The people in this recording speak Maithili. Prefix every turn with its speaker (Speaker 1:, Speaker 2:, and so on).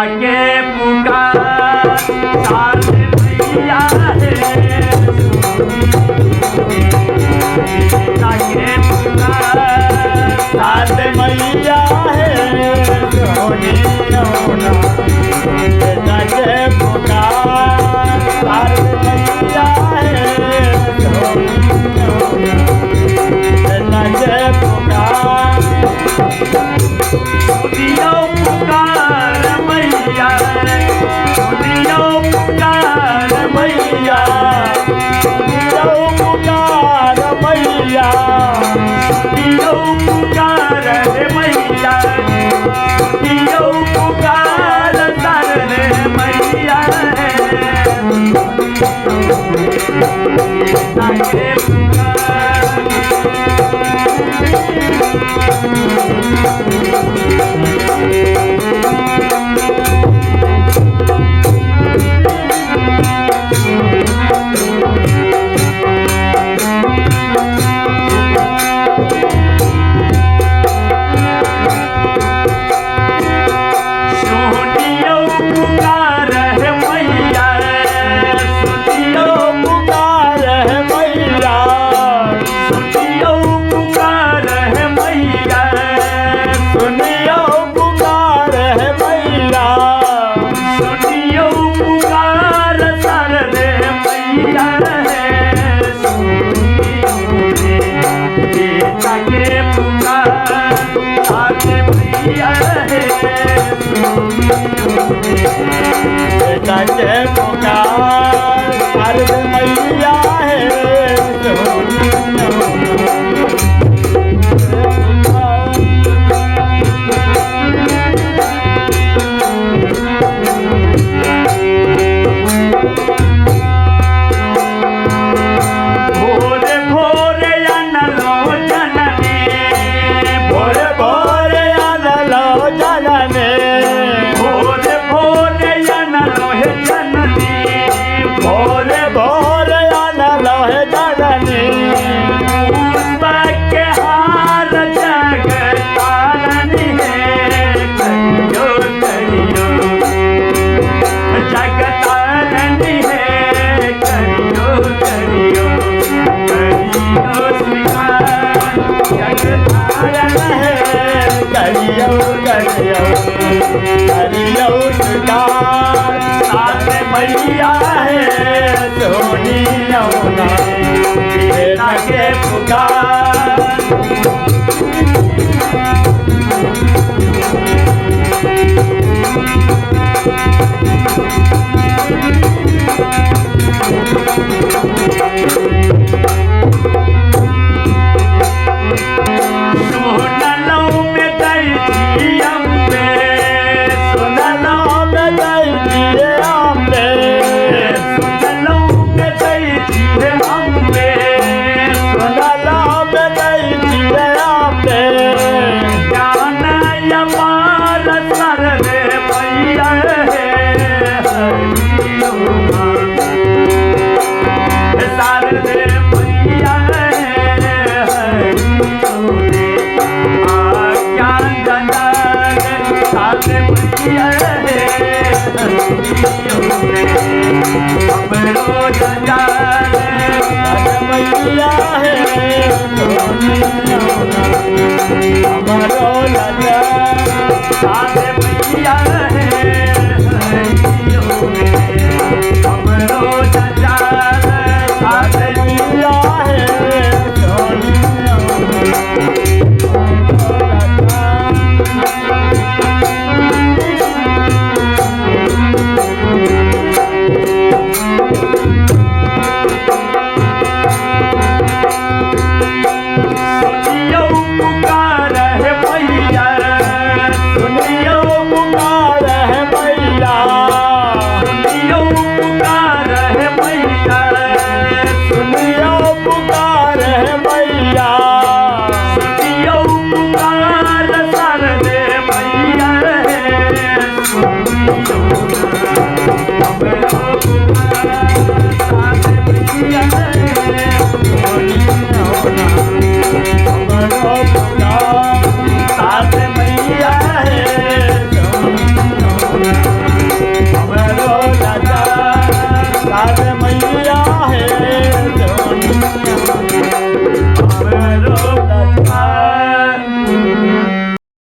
Speaker 1: बेटा के पुकार साथ मैया है, बेटा के पुकार
Speaker 2: साथ मैया है, बेटा के पुकार साथ मैया है, बेटा के पुकार।
Speaker 1: सुनियो पुकार मैया, सुनियो पुकार मैया,
Speaker 2: सुनियो पुकार मैया,
Speaker 1: सुनियो पुकार मैया, सुनियो पुकार रे मैया है, बेटा के पुकार। सुनियो पुकार है मैया, सुनियो
Speaker 2: पुकार है मैया,
Speaker 1: सुनियो पुकार है मैया,
Speaker 2: सुनियो पुकार है मैया,
Speaker 1: सुनियो पुकार सर रे मैया है, सुनियो रे बेटा के पुकार साथ मैया है,
Speaker 2: बेटा के पुकार साथ मैया है,
Speaker 1: भोरे भोरे अनलो जननी,
Speaker 2: भोरे भोरे अनलो जननी,
Speaker 1: भोरे भोरे अनलो हे जननी,
Speaker 2: भोरे भोरे अनलो हे जननी,
Speaker 1: पुष्प के हार जगतारनी है, करियो करियो जगतारनी है, करियो करियो करियो स्वीकार जगतारन है,
Speaker 2: करियो करियो करियो स्वीकार
Speaker 1: साथ मैया है,
Speaker 2: सुनियो ना
Speaker 1: बेटा के पुकार। सुनलौं में दै छी अम्बे,
Speaker 2: सुनलो में दै छियै अम्बे,
Speaker 1: सुनलौं में दै छियै अम्बे,
Speaker 2: सुनलो में दै छियै अम्बे,
Speaker 1: ज्ञान अपार सर रे मैया है, सर रे मैया है, आज्ञान जनान साथ मैया है, हमरो जजान
Speaker 2: मैया है, हमरो लजा।